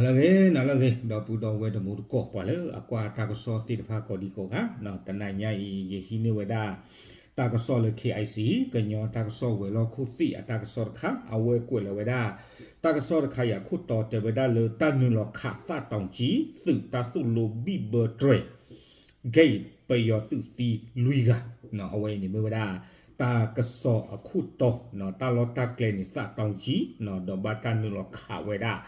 လၢအဂ့ၤ နၤလၢအဂ့ၤ ဒီပုၢ်ဒီဝဲၢ်တံၤသကိး ပှၤလၢအကွၢ်တၢ်ကစီၣ်သ့ၣ်တဖၣ်ကိးဒံကိးဂၤ, တနၤညါအံၤ ယဟံးန့ၢ်ဝဲဒၣ် တၢ်ကစီၣ်လၢ K I C ကညီတၢ်ကစီၣ်ဝဲၤလီၢ်ခိၣ်သ့ၣ်အတၢ်ကစီၣ်တခါ, အဝဲကွဲးလီၤဝဲဒၣ် တၢ်ကစီၣ်တခါအံၤအခိၣ်တီတဲဝဲဒၣ်လၢ တၢ်နုာ်လီၤခးသၣ်တီၤကၠံ သုးတၢ်သိၣ်လိဘံၣ်ဘၢတြဲၤ ဂ့ၢ်ပယီၤသုးသံလွံၢ်ဂၤ, အဝဲအံၤန့ၣ်မ့ၢ်ဝဲဒၣ် တၢ်ကစီၣ်အခိၣ်တီ, တၢ်လီၢ်တၢ်ကျဲန့ၣ် သၣ်တီၤကၠံ, ဒီးဘၣ်တၢ်နုာ်လီၤခးဝဲဒၣ်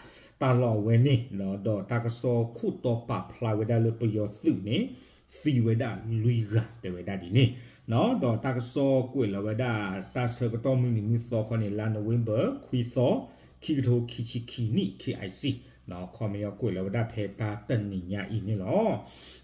တၢ်လီၢ်အဝဲန့ၣ်, ဒီးတၢ်ကစီၣ်ခိၣ်တီပာ်ဖျါဝဲဒၣ်လၢပယီၤသုးန့ၣ် သံဝဲဒၣ်လွံၢ်ဂၤတဲဝဲဒၣ်ဒ်န့ၣ်, ဒီးတၢ်ကစီၣ်ကွဲးလီၤဝဲဒၣ် တၢ်ဆၢကတီၢ်မုၢ်နံၤမုၢ်သီခီန့ၣ် လါနိၣ်ဝ့ဘၢၣ် ခွံသီ, ခံကထိခံဆံခံနံၣ် K I C, ခီပညီကွဲးလီၤဝဲဒၣ်ဖဲတၢ်တနံၤညါအံၤန့ၣ်လီၤ.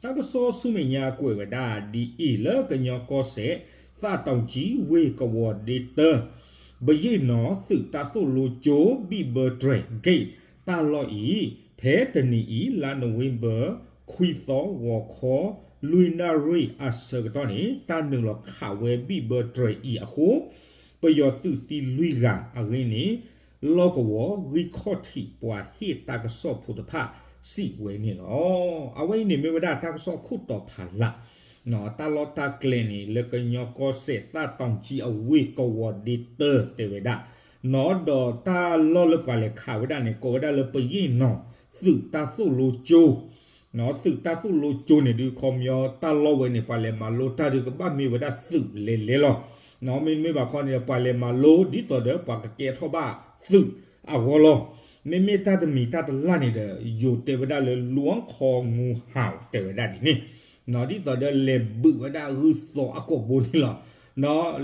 တၢ်ကစီၣ်ဆူမဲာ်ညါကွဲးဝဲဒၣ်ဒ်အံၤ လၢကညီကီၢ်စဲၣ် သၣ်တီၤကၠံ ဝ့ၢ်ကဝီၤဒ့တၢ ပယ့ၣ်နီၤ သုးတၢ်သိၣ်လိကၠိ ဘံၣ်ဘၢတြဲၤ ဂ့ၢ်တၢ်လီၢ်အံၤ ဖဲတနံၤအံၤ လါနိၣ်ဝ့ဘၢၣ် ခွံသီ ဂီၤခီ လွံၢ်နၣ်ရံၣ်အဆၢကတီၢ်န့ၣ် တၢ်နုာ်လီၤခးဝဲဘံၣ်ဘၢတြဲၤအံၤအဃိ ပယီၤသုးသံလွံၢ်ဂၤအဂ့ၢ်န့ၣ် လီၢ်ကဝီၤဂံၢ်ခီၣ်ထံးပှၤဟ့ၣ်တၢ်ကစီၣ်ဖိတဖၣ်စံးဝဲန့ၣ်လီၤ. အဝဲအံၤန့ၣ်မ့ၢ်ဝဲဒၣ်တၢ်ကစီၣ်အခိၣ်တီဖးလး, တၢ်လီၢ်တၢ်ကျဲန့ၣ် လၢကညီကီၢ်စဲၣ် သၣ်တီၤကၠံ အဝ့ၢ်ကဝီၤဒ့တၢတဲဝဲဒၣ်, ဒီးတၢ်လီၢ်လၢပှၤလဲၤခးဝဲဒၣ်န့ၣ် ကိးဝဲဒၣ်လၢပယ့ၣ်နီၤ သုးတၢ်သိၣ်လိကၠိ သုးတၢ်သိၣ်လိကၠိန့ၣ်ဒုး ခီပညီတၢ်လီၢ်ဝဲန့ၣ် ပှၤလဲၤမၤလိတၢ်ဒုးကဘၣ်မ့ၢ်ဝဲဒၣ်သုးလဲၤလဲၤလီၤ. မ့တမ့ၢ်ဘၣ်ခီန့ၣ် ပှၤလဲၤမၤလိဒ်သိးဒီး ပှၤကကဲထီၣ်ဘၣ်သုးအဂီၢ်လီၤ. မ့မ့ၢ်တၢ်တမံၤတၢ်တလၢ်န့ၣ်ဒီး ယိၤတဲဝဲဒၣ်လၢ လူအီၣ်ခီငူဟၢဝ် တဲဝဲဒၣ်ဒ်န့ၣ်, ဒ်သိးဒီးလဲၤဘုးဝဲဒၣ်ဂုၢ်သီအကိာ်ဘိန့ၣ်လီၤ.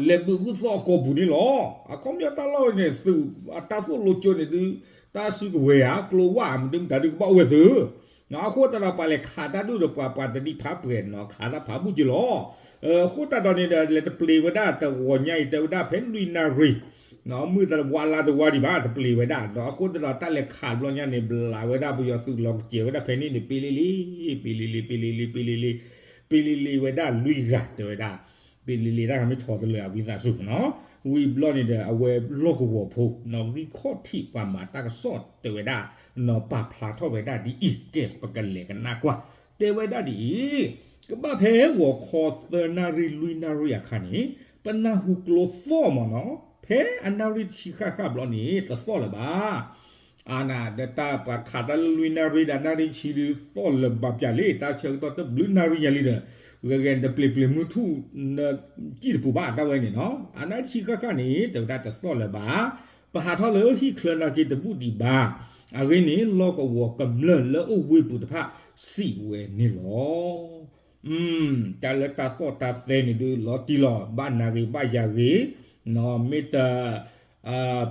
လဲၤဘုးဂုၢ်သီအကိာ်ပူၤန့ၣ်လီၤ. အခီပညီတၢ်လီၢ်ဝဲန့ၣ် သုးအတၢ်သိၣ်လိကၠိန့ၣ်ဒုး တၢ်စုကဝဲၤဧါ ကျိဝၣ် မနုၤမတၤဒုးကဘၣ်အိၣ်ဝဲသုး အဃိသတးဒီး ပှၤလဲၤခးတၢ်ဒုးဒီး ပှၤပှၤတဒံးဖးပှဲၤနီၤ ခးတၢ်ဖးဘူၣ်က့ၤလီၤ. အဃိသတးဒီးန့ၣ်ဒီး လဲၤတပျ့ၤဝဲဒၣ်တဂီၤညါအံၤ တဲဝဲဒၣ်ဖဲလွံၢ်နၣ်ရံၣ် မုၢ်တဝါလါတဝါဒံးဘၣ် တပျ့ၤဝဲဒၣ်ဒီး အဃိသတးဒီး တၢ်လဲၤခးတဘျီညါန့ၣ် ဘျးဝဲဒၣ်ပယီၤသုးလီၤကစဲၤဝဲဒၣ်ဖဲန့ၣ်န့ၣ် ပ့လ့လ့ ပ့လ့လ့ ပ့လ့လ့ ပ့လ့လ့ ပ့လ့လ့ဝဲဒၣ်လွံၢ်ဂၤတဲဝဲဒၣ် ပ့လ့လ့တၢ်ဂၤမ့ၢ်ထီၣ်တလၢာ်အဝံသးစူၤနီၤ. ဝံၤဘျီန့ၣ်ဒီး အဝဲလီၢ်ကဝီၤဖိ နီၤ ဂံၢ်ခီၣ်ထံးပှၤမၤတၢ်ကစီၣ်တဲဝဲဒၣ် နီၤပာ်ဖျါထီၣ်ဝဲဒၣ်ဒ်အံၤ ကဲ ပကလဲၤကနၣ်ကွၢ် တဲဝဲဒၣ်ဒ်အံၤ, ကဘၣ်ဖဲဂီၤခီသၢနၣ်ရံၣ်လွံၢ်နၣ်ရံၣ်အခါန့ၣ် ပနၢ်ဟူကျိသီၣ်မးနီၤ ဖဲအနၣ်ရံၣ်တဆံဃၣ်ဃၣ်ဘျီန့ၣ် တသီၣ်လၢၤဘၣ် အနၤ ဒီးတၢ်ပှၤခးတၢ်လၢလွံၢ်နၣ်ရံၣ်ဒီးနၣ်ရံၣ်ဆံဒုးသီၣ်လၢၤဘၣ်ပျၢ်လံ တၢ်ဆၢကတီၢ်တဘျုးနၣ်ရံၣ်ညါလံဒီး ဂဲၤဂဲၤတပျ့ၤပျ့ၤမုၢ်ထူၣ် နကံၣ်တပူၤဘၣ်တၢ်ဝဲန့ၣ်နီၤ အနၣ်ရံၣ်ဆံဃၣ်ဃၣ်န့ၣ် တဲဝဲဒၣ်တသီၣ်လၢၤဘၣ် ပဟးထီၣ်လၢဟံၣ်ချၢနာ်က့တဘူၣ်ဒံးဘၣ် အဂ့ၢ်န့ၣ် လီၢ်ကဝီၤကမျၢၢ်လၢအိၣ်ဝ့ၢ်ပူၤတဖၣ်စံးဝဲန့ၣ်လီၤ. တၢ်လၢတၢ်သီၣ်တၢ်သဲန့ၣ်ဒုးလီၤတံၢ်လီၤ ဘၣ်နၤဂ့ၤဘၣ်ယၤဂ့ၤ, မ့ၢ်တ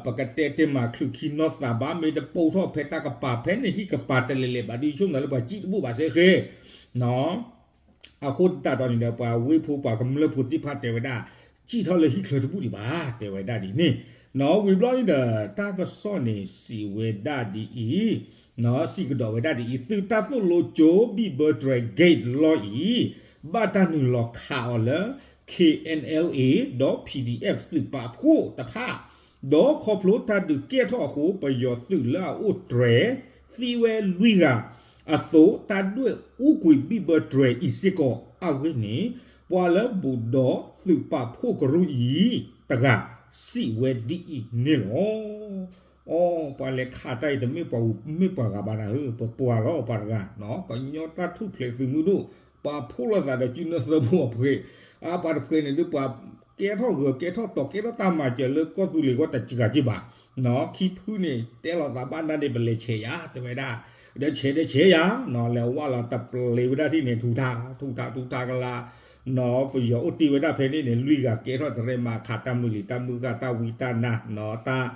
ပကတဲတ့ၢ်မးချုးခံနီၢ်သးဘၣ် မ့ၢ်တပိာ်ထီၣ်ဖဲတၢ်ကပၤ ဖဲန့ၣ်ဟံၣ်ကပၤတလဲၤလဲၤဘၣ်ဒုး ဆိကမိၣ်လၢပှၤကံၣ်တဘူၣ်ဘၣ်စ့ၢ်ကီး အဃိသတးဒီးန့ၣ်ဒီး ပှၤဝ့ၢ်ဖိပှၤကမျၢၢ်ဖိသ့ၣ်တဖၣ်တဲဝဲဒၣ် ကံၣ်ထီၣ်လၢဟံၣ်ချၢတဘူၣ်ဒံးဘၣ် တဲဝဲဒၣ်ဒ်န့ၣ်, ဝံၤဘျီန့ၣ်ဒီး တၢ်ကစီၣ်န့ၣ်စံးဝဲဒၣ်ဒ်အံၤ, စံးကဒီးဝဲဒၣ်ဒ်အံၤ သုးတၢ်သိၣ်လိကၠိ ဘံၣ်ဘၢတြဲၤ gate လီၢ်အံၤ ဘၣ်တၢ်နုာ်လီၤခးအီၤလၢ K N L A ဒီး P D F သုးပာ်ဖှိၣ်တဖၣ် ဒီးခီဖျိတၢ်ဒုးကဲထီၣ်အဃိ ပယီၤသုးလၢအအိၣ်တြဲၤ သံဝဲလွံၢ်ဂၤအသိး တၢ်ဒွဲၣ်အူကွံာ်ဘံၣ်ဘၢတြဲၤအံၤစ့ၢ်ကီး အဂ့ၢ်န့ၣ် ပှၤလၢဘူးဒီးသုးပာ်ဖှိၣ်ကရူၢ်အံၤတဂၤ စံးဝဲဒ်အံၤန့ၣ်လီၤ. အိ ပှၤလဲၤခးတၢ်အံၤ တမ့ၢ်ပှၤဂၤဘၣ်နၤဧၢ ပပှၤလီၤ ပှၤတဂၤ ကညီတၢ်ထူၣ်ဖျဲးသုးမုၢ်ဒိၣ် ပှၤဖှိၣ်လိာ်သးဒီးစုနၢသၢဘိအဖှဲး, အပှၤတဖှဲးန့ၣ်ဒုး ပှၤကဲထီၣ်ဂၢၤကဲထီၣ်တီၤ ကဲထီၣ်တၢ်မၤစၢၤလၢကီၢ်သူလ့ၤဂီၢ်တစှၤက့ဘၣ်, ခံဖုန့ၣ် တဲလိာ်သးဘၣ်နၤန့ၣ် ပလဲၤဆဲးယၤ တဲဝဲဒၣ်, ဒီးဆဲးဒီးဆဲးယၤ, လဲၤဝဲလီၤတပျ့ၤဝဲဒၣ်ထံၣ်န့ၣ် ထူးထါ ထူးထါထူးထါကလါ ပယီၤအိၣ်တ့ၢ်ဝဲဒၣ်ဖဲန့ၣ်န့ၣ် လွံၢ်ဂၤကဲထီၣ်တရဲမၤခးတၢ်မုၢ်လံၤတၢ်မုၢ်ဃၢ်တၢ်ဝံတၢ်နါ တၢ်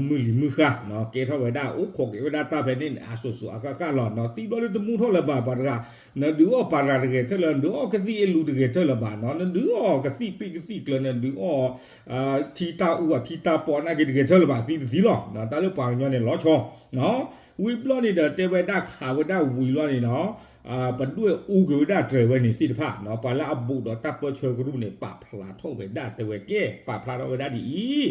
မုၢ်လံၤမုၢ်ဃၢ် ကဲထီၣ်ဝဲဒၣ် အိၣ်ခိးက့ၤဝဲဒၣ်တၢ်ဖဲန့ၣ်န့ၣ် အစိၤစိၤအဃၣ်ဃၣ်လီၤ. သံဘျီဒုးတမူထီၣ်လၢၤဘၣ်ပှၤတဂၤ, နဒုးအီၣ်ပၤရၤတဂဲၤထၢၣ်လၢၤ, နဒုးအီၣ်ကသံၣ်အ့ၣ်လူတဂဲၤထၢၣ်လၢၤဘၣ်နီၤ, နဒုးအီၣ်ကသံၣ်ပ့ၣ်ကသံၣ်ကျၢၤ နဒုးအီၣ်ထံတၢ်အူအထံတၢ်ပီနာ်က့တဂဲၤထၢၣ်လၢၤဘၣ် သံတသံလီၤ. တၢ်လၢပှၤကညီန့ၣ်လီၤဆီ ဝံၤဘျီန့ၣ်ဒီးတဲဝဲဒၣ်ခးဝဲဒၣ်ဝံၤဘျီန့ၣ်နီၤ, ပဒွဲၣ်အူကွံာ်ဝဲဒၣ်တြဲၤဝဲန့ၣ်သ့ၣ်တဖၣ်နီၤ, ပှၤလၢအဘူးဒီးတၢ်ပၢဆှၢကရူၢ်န့ၣ် ပာ်ဖျါထီၣ်ဝဲဒၣ်တဲဝဲကဲ ပာ်ဖျါထီၣ်ဝဲဒၣ်ဒ်အံၤ,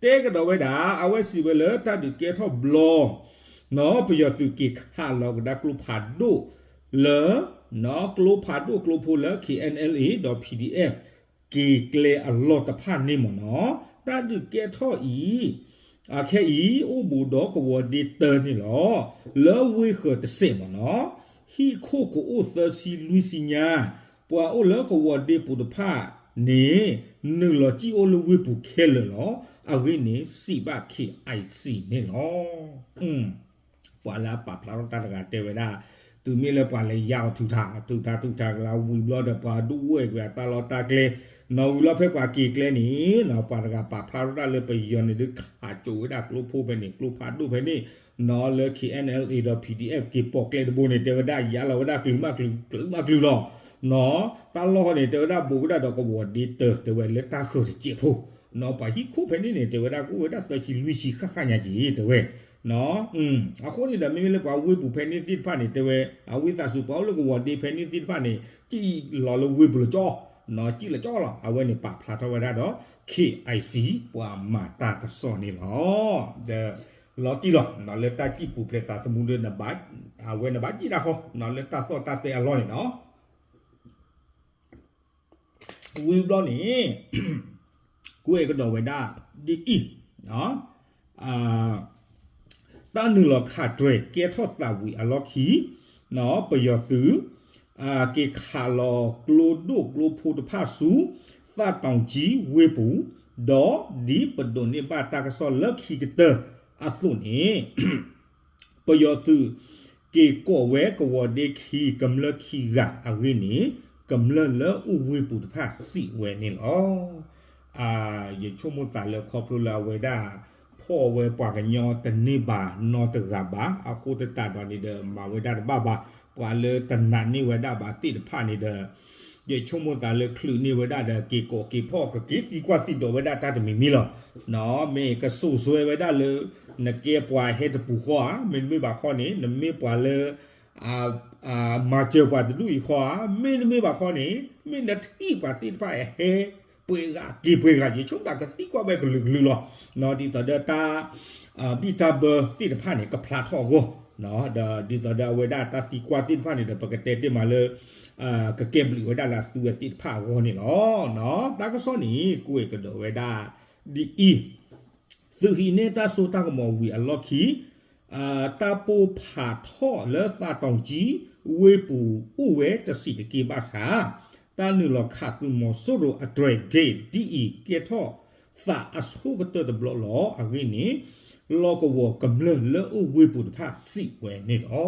တဲကဒီးဝဲဒၣ် အဝဲစံးဝဲလၢတၢ်ဒုးကဲထီၣ်ဘျီ ပယီၤသုးက့ၤခးလီၤကဒါကျိဖးဒိၣ်လၢ ကျိဖးဒိၣ်ကျိဖိလၢ K N L A ဒီး P D F က့ၤကျဲအလီၢ်တဖၣ်န့ၣ်မ့ၢ်နီၤ, တၢ်ဒုးကဲထီၣ်အံၤ အခဲအံၤ အိၣ်ဘူးဒီးကဝီၤဒ့တၢန့ၣ်လီၤ. လၢဝ့ဃၢၤတစဲးမ့ၢ်နီၤ, ဟံၣ်ခိၣ်ကအိၣ်သၢဆံလွံၢ်ဆံညါ, ပှၤအိၣ်လၢကဝီၤဒ့ပူၤတဖၣ်န့ၣ် နုာ်လီၤစံၣ်အိၣ်လၢဝ့ၢ်ပူၤခဲလၢာ်လီၤ. အဂ့ၢ်န့ၣ် စံးဘၣ် K I C န့ၣ်လီၤ. ပှၤလၢအပာ်ဖျါထီၣ်တၢ်တဂၤတဲဝဲဒၣ်, တုၤမ့ၢ်လၢပှၤလဲၤယါအီၤထုးထါ ထုးထါထုးထါကလါဝံၤဘျီဒီး ပှၤဒုးအိၣ်ဝဲကွံာ်အတၢ်လီၢ်တၢ်ကျဲ, နီၢ်ဝံၤလီၤဖဲပှၤက့ၤကျဲန့ၣ် ပှၤတဂၤပာ်ဖျါထီၣ်တၢ်လၢပယီၤန့ၣ်ဒုးခးကၠိးဝဲဒၣ်ကျိဖိဖဲန့ၣ် ကျိဖးဒိၣ်ဖဲန့ၣ်, နီၢ်လၢ K N L A ဒီး P D F က့ၤပိာ်ကျဲတဘိန့ၣ် တဲဝဲဒၣ်ယါလီၤဝဲဒၣ် ကျုၤမးကျုၤကျုၤမးကျုၤလီၤ. နီၢ် တၢ်လီၢ်ဃီန့ၣ် တဲဝဲဒၣ်ဘူးဝဲဒၣ်ဒီးကဝီၤဒ့တၢ တဲဝဲလၢတၢ်ဃၢၤတစဲးဖိ, နီၢ် ပှၤဟံၣ်ခိၣ်ဖဲန့ၣ်န့ၣ် တဲဝဲဒၣ်ကအိၣ်ဝဲဒၣ်သၢဆံလွံၢ်ဆံဃၣ်ဃၣ်ညါက့ၤ တဲဝဲ အဃိန့ၣ်ဒီး မ့မ့ၢ်လၢပှၤဝ့ၢ်ပူၤဖဲန့ၣ်သ့ၣ်တဖၣ်န့ၣ် တဲဝဲ အဝံသးစူၤ ပှၤအိၣ်လၢကဝီၤဒ့ဖဲန့ၣ်သ့ၣ်တဖၣ်န့ၣ် စံၣ်လီၤလၢဝ့ၢ်ပူၤလၢကၠီ, စံၣ်လၢကၠီလီၤ. အဝဲန့ၣ်ပာ်ဖျါထီၣ်ဝဲဒၣ်ဒီး K I C ပှၤမၤတၢ်ကစီၣ်န့ၣ်လီၤ. ဒီး လီၤတံၢ်လီၤ လၢတၢ်စံၣ်ပူၤဖျဲးသးသမူလၢ အဝဲန့ၣ်ဘၣ်စံၣ်တၢ်ဃီ လၢတၢ်သီၣ်တၢ်သဲအလီၢ်န့ၣ်လီၤ. ဝံၤဘျီန့ၣ် ကွဲးကဒီးဝဲဒၣ်ဒ်အံၤ, တၢ်နုာ်လီၤခးတြဲၤကဲထီၣ်သးဝံၤအလီၢ်ခံ, ပယီၤသုး က့ၤခးလီၤကျိဒိၣ်ကျိဖိတဖၣ်ဆူ သၣ်တီၤကၠံဝ့ၢ်ပူၤ, ဒီးဒ်ပဒိးန့ၢ်ဘၣ်တၢ်ကစီၣ်လၢခံကတၢၢ်အသိးန့ၣ် ပယီၤသုး က့ၤကိးဝဲကဝီၤဒ့ခံကမျၢၢ်ခံဂၤအဂ့ၢ်န့ၣ် ကမျၢၢ်လၢအိၣ်ဝ့ၢ်ပူၤတဖၣ်စံးဝဲန့ၣ်လီၤ. ယဆိကမိၣ်သးလၢခီဖျိလၢအဝဲဒၣ် ဖီၣ်ဝဲပှၤကညီတန့ၢ်ဘၣ်နီတဂၤဘၣ် အဃိသတးဒီးန့ၣ်ဒီး မၤဝဲဒၣ်တဘၣ်ဘၣ် ပှၤလၢတနာ်န့ၢ်ဝဲဒၣ်ဘၣ်သ့ၣ်တဖၣ်န့ၣ်ဒီး ယဆိကမိၣ်သးလၢချုးန့ၢ်ဝဲဒၣ်ဒီး က့ၤကိးက့ၤဖီၣ် ကက့ၤသံကွၢ်သံဒိးဝဲဒၣ်တၢ်တမံၤမံၤလီၤ. မ့ၢ်ကစိာ်စွဲဝဲဒၣ်လၢ နကဲပှၤဟဲတပူၤဃီဧါ, မ့တမ့ၢ်ဘၣ်ခီန့ၣ် နမ့ၢ်ပှၤလၢ မၤစၢၤပှၤတဒူၣ်အံၤဃီဧါ, မ့တမ့ၢ်ဘၣ်ခီန့ၣ် မ့ၢ်နထံၣ်ပှၤသ့ၣ်တဖၣ်ဟဲပှဲၤဂၤက့ၤပှဲၤဂၤ ယဆိကမိၣ်သးကသံကွၢ်ဝဲကလုာ်ကလုာ်လီၤ. ဒ်သိးဒီးတၢ် ဘံၣ်တၢ်ဘၢသ့ၣ်တဖၣ်န့ၣ် ကဖျါထီၣ်အဂီၢ်, ဒီးဒ်သိးဒီးအဝဲဒၣ်တၢ်သံကွၢ်သ့ၣ်တဖၣ်န့ၣ်ဒီး ပကတဲတ့ၢ်မးလၢ ကကဲဘျုးဝဲဒၣ်လၢအသုဝဲသ့ၣ်တဖၣ်အဂီၢ်န့ၣ်လီၤ. တၢ်ကစီၣ်န့ၣ် ကွဲးကဒီးဝဲဒၣ်ဒ်အံၤ, သုးဟံးန့ၢ်တၢ်စိတၢ်ကမီၤဝံၤအလီၢ်ခံ တၢ်ပိၢ်ဖးထီၣ်လၢသၣ်တီၤကၠံ ဝ့ၢ်ပူၤအိၣ်ဝဲတဆံးတက့ၢ်ဘၣ်ဆၣ် တၢ်နုာ်လီၤခးသုးမီၤစိရိၤအတြဲၤဂ့ၤဒ်အံၤ ကဲထီၣ်သးအဆိကတၢၢ်တဘျီလီၤ. အဂ့ၢ်န့ၣ် လီၢ်ကဝီၤကမျၢၢ်လၢအိၣ်ဝ့ၢ်ပူၤတဖၣ်စံးဝဲန့ၣ်လီၤ.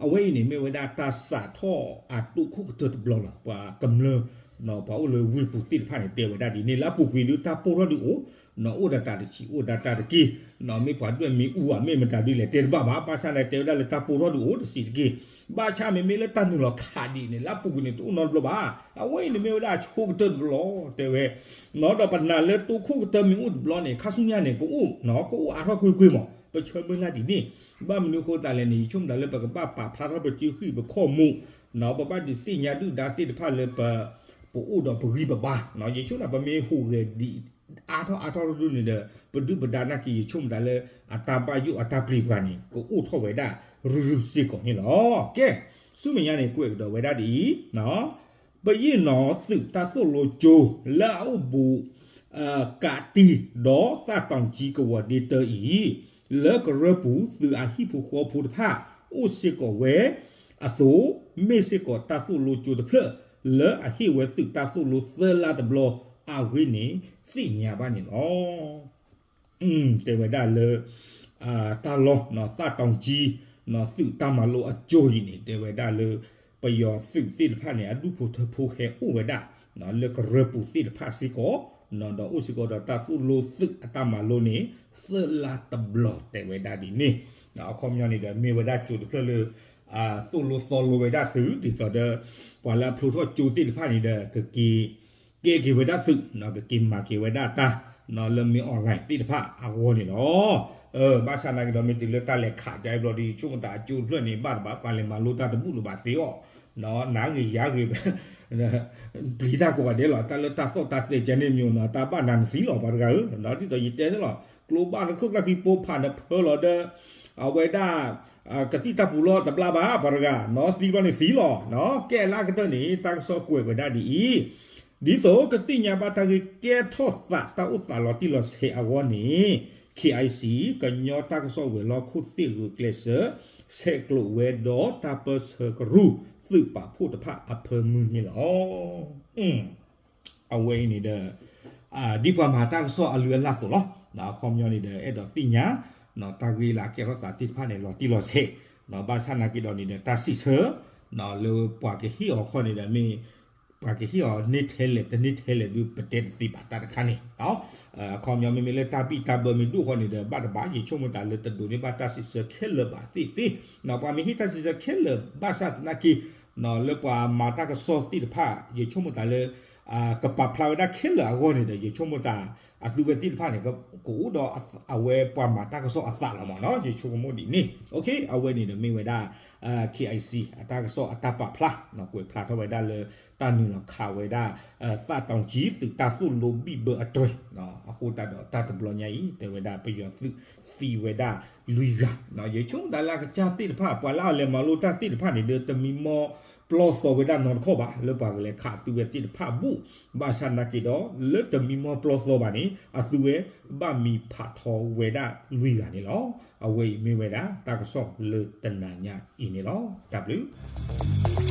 အဝဲအံၤန့ၣ်မ့ၢ်ဝဲဒၣ်တၢ်စးထီၣ်အတိၢ်ခိၣ်ကတၢၢ်တဘျီလီၤ. ပှၤကမျၢၢ် ပှၤအိၣ်လၢဝ့ၢ်ပူၤသ့ၣ်တဖၣ်န့ၣ် တဲဝဲဒၣ်ဒ်န့ၣ် လၢအပူၤကွံာ်ဒုးတၢ်ပိၢ်ထီၣ်ဒုးအိၣ်, အိၣ်ဒၣ်တၢ်တဆံးအိၣ်ဒၣ်တၢ်တက့ၢ်, မ့ၢ်ပှၤဒွဲၣ်မ့ၢ်အူဧါ မ့ၢ်မတၤဒ်လဲၣ်တဲတဘၣ်ဘၣ်, ဘၣ်ဆၣ်န့ၣ် တဲဝဲဒၣ်လၢတၢ်ပိၢ်ထီၣ်ဒုးအိၣ်တဆံးတက့ၢ်, ဘၣ်ဆၣ်မ့မ့ၢ်လၢတၢ်နုာ်လီၤခးဒ်အံၤန့ၣ် လၢအပူၤကွံာ်န့ၣ် တအိၣ်နီတဘျီဘၣ်. အဝဲအံၤန့ၣ်မ့ၢ်ဝဲဒၣ်အဆိကတၢၢ်တဘျီ တဲဝဲ ဒီးပနာ်လၢတိၢ်ခိၣ်ကတၢၢ်မ့ၢ်အိၣ်တဘျီန့ၣ် ခါဆူညါန့ၣ် ကအိၣ် ကအိၣ်အါထီၣ်ကွ့ၢ်ကွ့ၢ်မး ပဆၢမုၢ်လၢ်ဒ်န့ၣ်, ဘၣ်မနုၤအဃိသတးလဲၣ်န့ၣ် ယဆိကမိၣ်သးလၢပကဘၣ်ပာ်ဖျါထီၣ်ပစုဃံၣ်ပခီၣ်မူး, ပဘၣ်ဒုးသ့ၣ်ညါဒုၣ်ဒါသ့ၣ်တဖၣ်လၢပ ပအိၣ်ဒီးပဂံၢ်ပဘါ, ယဆိကမိၣ်သးပမ့ၢ်ဟူးဂဲၤဒံး အါထီၣ်အါထီၣ်ဒုန့ၣ်ဒီး ပဒုၣ်ပဒါနာ်က့ ယဆိကမိၣ်သးလၢ အတၢ်ဘၣ်ယိၣ်အတၢ်ပျံၤပှၤန့ၣ် ကအိၣ်ထီၣ်ဝဲဒၣ်ရုၢ်ရုၢ်စ့ၢ်ကီးန့ၣ်လီၤ. ကဲ, ဆူမဲာ်ညါန့ၣ် ကွဲးကဒီးဝဲဒၣ်ဒ်အံၤ, ပယီၤသုးတၢ်သိၣ်လိကၠိ လၢအအိၣ်ဘူး ကးတံၢ်ဒီးသၣ်တီၤကၠံကဝီၤဒ့တၢအံၤ, လၢကရၢပူၤ သုးအဟံၣ်ဖိဃီဖိတဖၣ် အိၣ်စ့ၢ်ကီးဝဲအသိး, မ့ၢ်စ့ၢ်ကီးတၢ်သိၣ်လိကၠိတဖျၢၣ် လၢအဟ့ၣ်ဝဲသုးတၢ်သိၣ်လိသၢလါတဘျီအဂ့ၢ်န့ၣ် သ့ၣ်ညါဘၣ်န့ၣ်လီၤ. တဲဝဲဒၣ်လၢ တၢ်လီၢ် သၣ်တီၤကၠံ သုးတၢ်မၤလိအကၠိအံၤန့ၣ် တဲဝဲဒၣ်လၢ ပယီၤသုးသ့ၣ်တဖၣ်န့ၣ် အဒူၣ်ဖိထၢဖိဟဲအိၣ်ဝဲဒၣ် လၢကရၢပူၤသ့ၣ်တဖၣ်စ့ၢ်ကီး ဒီးအိၣ်စ့ၢ်ကီးဒီးတၢ်သိၣ်လိသုးအတၢ်မၤလိန့ၣ် သၢလါတဘျီတဲဝဲဒၣ်ဒ်န့ၣ် အခီပညီန့ၣ်ဒီး မ့ၢ်ဝဲဒၣ်ကၠိတဖျၢၣ်လၢ သိၣ်လိသီလိဝဲဒၣ်သုး ဒ်သိးဒီး ပှၤလၢအဖျိထီၣ်ကၠိသ့ၣ်တဖၣ်န့ၣ်ဒီး ကက့ၤ ကဲက့ၤဝဲဒၣ်သုး ကက့ၤမၤက့ၤဝဲဒၣ်တၢ် လၢမ့ၢ် online သ့ၣ်တဖၣ်အဂီၢ်န့ၣ်လီၤ. ဘၣ်ဆၣ်နာ်က့ဒီး မ့ၢ်တုၤလၢတၢ်လဲၤခးကါအံၤဘျီဒီး ယဆိကမိၣ်သးအကၠိတဖျၢၣ်န့ၣ် ဘၣ်တဘၣ် ပှၤလဲၤမၤလိတၢ်တဘူၣ်လၢၤဘၣ်သ့အီၤ နၤဂ့ၤယၤဂ့ၤ ပျံၤတၢ်ကိးဂၤဒဲးလီၤ. တၢ်လၢတၢ်သီၣ်တၢ်သဲကဲန့ၣ်မ့ၢ်နီၤ တၢ်ဘၣ်နၤနသံလီၤ ပှၤတဂၤဧၢ, ဒ်သိးယတဲန့ၣ်လီၤ. ကျိဘၣ်လၢခိၣ်ကျၢၢ်ခံပိဖးနဖၢလီၤဒီး အဝဲဒၣ် ကသံၣ်တၢ်ပူၤလီၢ်တဘျါဘၣ် ပှၤတဂၤ သံဘျီန့ၣ်သံလီၤ. ကဲလၢအကတၢၢ်န့ၣ် တၢ်ကစီၣ်ကွဲးဝဲဒၣ်ဒ်အံၤ, ဒ်သိးကသ့ၣ်ညါဘၣ်တၢ်ဂ့ၢ်ကဲထီၣ်သးတၢ်အိၣ်သးလီၤတံၢ်လီၤဆဲးအဂီၢ်န့ၣ် KIC ကညီတၢ်ကစီၣ်ဝဲၤလီၢ်ခိၣ်သ့ၣ်ဂုာ်ကျဲးစၢး ဆဲးကျိးဝဲဒီးတၢ်ပၢၢ်ဆၢကရူၢ် သုးပာ်ဖှိၣ်တဖၣ်အဖၢမုၢ်န့ၣ်လီၤ. အဝဲအံၤန့ၣ်ဒီး ဒ်ပှၤမၤတၢ်ကစီၣ်အလုၢ်အလၢ်အသိးလီၤ. အခီပညီန့ၣ်ဒီး အဲၣ်ဒိးသ့ၣ်ညါ တၢ်ဂ့ၢ်လၢအကဲထီၣ်သးသ့ၣ်တဖၣ်န့ၣ် လီၤတံၢ်လီၤဆဲး, ဘၣ်ဆၣ်နာ်က့ဒီးန့ၣ်ဒီး တၢ်စံးဆၢ လၢပှၤကဟ့ၣ်အီၤခီန့ၣ်ဒီး မ့ၢ်ပှၤကဟ့ၣ်အီၤန့ၢ်ထဲလဲၣ် တန့ၢ်ထဲလဲၣ်ဒုး ပတဲတသ့ဘၣ်တၢ်တခါန့ၣ် အခီပညီမ့မ့ၢ်လၢတၢ်ဘံၣ်တၢ်ဘၢမ့ၢ်ဒိၣ်ဃီန့ၣ်ဒီး ဘၣ်တဘၣ် ယဆိကမိၣ်သးလၢတဒိးန့ၢ်ဘၣ်တၢ်စံးဆၢခဲလၢာ်ဘၣ်သ့ၣ်သ့ၣ်, ပှၤမ့ၢ်ဟ့ၣ်တၢ်စံးဆၢခဲလၢာ်ဘၣ်ဆၣ်သနာ်က့ လၢပှၤမၤတၢ်ကစီၣ်သ့ၣ်တဖၣ် ယဆိကမိၣ်သးလၢ ကပာ်ဖျါဝဲဒၣ်ခဲလၢာ်အဂီၢ်န့ၣ်ဒီး ယဆိကမိၣ်သး အသုဝဲသ့ၣ်တဖၣ်န့ၣ် ကအိၣ်ဒီးအဝဲပှၤမၤတၢ်ကစီၣ်အသးလီၤမးနီၤ ယဆိကမိၣ်ဒ်န့ၣ် အဝဲန့ၣ်ဒီးမ့ၢ်ဝဲဒၣ် KIC အတၢ်ကစီၣ်အတၢ်ပာ်ဖျါ ကွဲးဖျါထီၣ်ဝဲဒၣ်လၢ တၢ်နုာ်လီၤခးဝဲဒၣ် သၣ်တီကံ သုးတၢ်သိၣ်လိဘံၣ်ဘၢအတြဲၤ အဃိသတးဒီးတၢ်တဘျီညါအံၤ တဲဝဲဒၣ်ပယီၤသုးသံဝဲဒၣ်လွံၢ်ဂၤ ယဆိကမိၣ်သးလၢအကစၢ်သ့ၣ်တဖၣ် ပှၤလၢအလဲၤမၤလိတၢ်သ့ၣ်တဖၣ်န့ၣ်ဒီး တမံမီၢ်ပျီသီဝဲဒၣ်နီတခီၣ်ဘၣ် လၢပှၤကလဲၤခးအသုဝဲသ့ၣ်တဖၣ်အဘူၣ် ဘၣ်ဆၣ်နာ်က့ဒီး လၢတမံမီၢ်ပျီသီဘၣ်န့ၣ် အသုဝဲဘၣ်မံဖးထီဝဲဒၣ်လွံၢ်ဂၤန့ၣ်လီၤ. အဝဲအံၤမ့ၢ်ဝဲဒၣ်တၢ်ကစီၣ်လၢတနၤညါအံၤန့ၣ်လီၤ. တၢ်ဘျုး